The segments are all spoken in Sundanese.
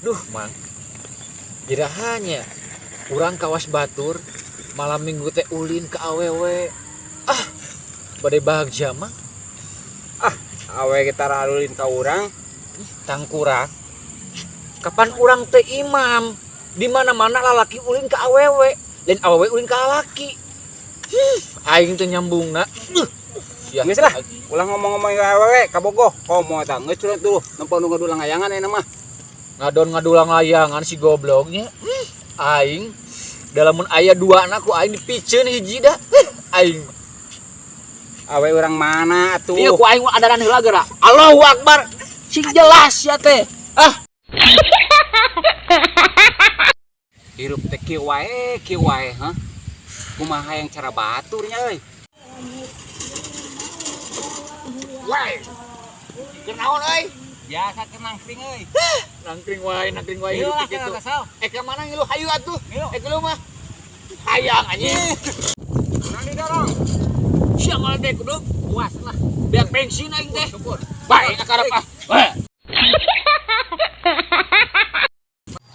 Duh, Mang. Iraha nya urang kawas batur malam minggu teh ulin ke awewe. Ah, bade bagja, Mang. Ah, awewe kita ulin ka urang. Tangkurak. Kapan urang teh imam? Di mana-mana lalaki ulin ke awewe, lain awewe ulin ke lalaki. Aing teh nyambungna. Ya, geus lah. Ulah ngomong-ngomong ka awewe kabogoh. Komo eta geus curhat dulu. Nempo nu ngadulang layangan ayeuna mah. Ngadon ngadulang layangan si gobloknya. Aing dalamun aya dua anak ku aing dipiceun hiji dah. Aing. Awe urang mana atuh? Ieu ku aing adaran heula geura. Allahu Akbar. Sing jelas ya teh. Ah. Hirup teh kieu wae, ha? Kumaha yang cara baturnya euy? Wae. Kunaon euy? Biasa keur nangkring euy. Nangkring wae Ngilu hirup lah teh kitu. kesel. Eh ka mana ngilu hayu atuh? Ngilu. Eh ngilu mah. Hayang anjing. Kurang didorong. Sia malah teh kudu Puas lah. biar bensin aing teh. Syukur. Bae akarep ah. Weh.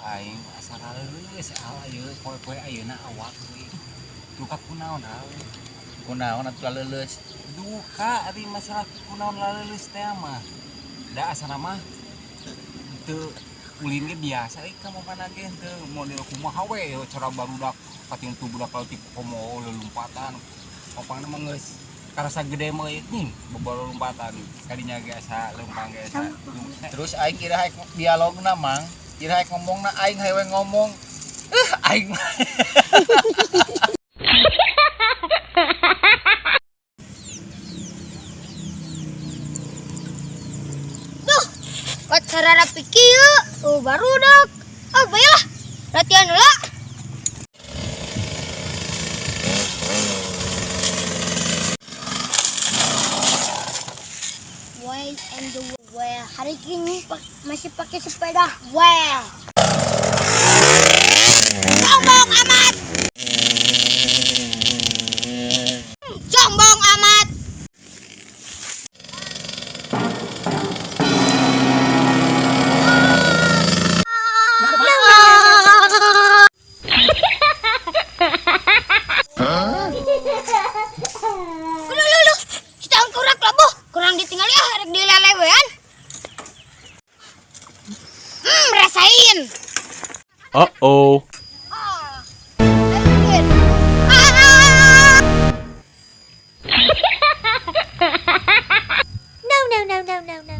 Aing asa raleuleus al ieu poe-poe ayeuna awak euy. Duka kunaon al? Kunaon atuh laleuleus? Duka ari masalah kunaon laleuleus teh mah. Da asana mah teu ulin ge biasa euy ka mana ge teu model kumaha we cara barudak katintu budak leutik komo lelumpatan. Opangna mah geus karasa gede mah euy nih bobolompatan kadinya ge asa leumpang ge asa. Terus aing kira haek dialogna Mang, kira haek ngomongna aing hayu ngomong. Aing mah. Duh, buat sarara pikir, oh baru dok. Oh baiklah, latihan dulu. Why and the well hari ini masih pakai sepeda. Well, sombong amat. Sombong amat. Lu lu lu, si tangkurak lah boh, kurang ditinggali ah, rek dilelewean. Rasain. Uh-oh. Ah, rasain. Ah. No, no, no, no, no, no.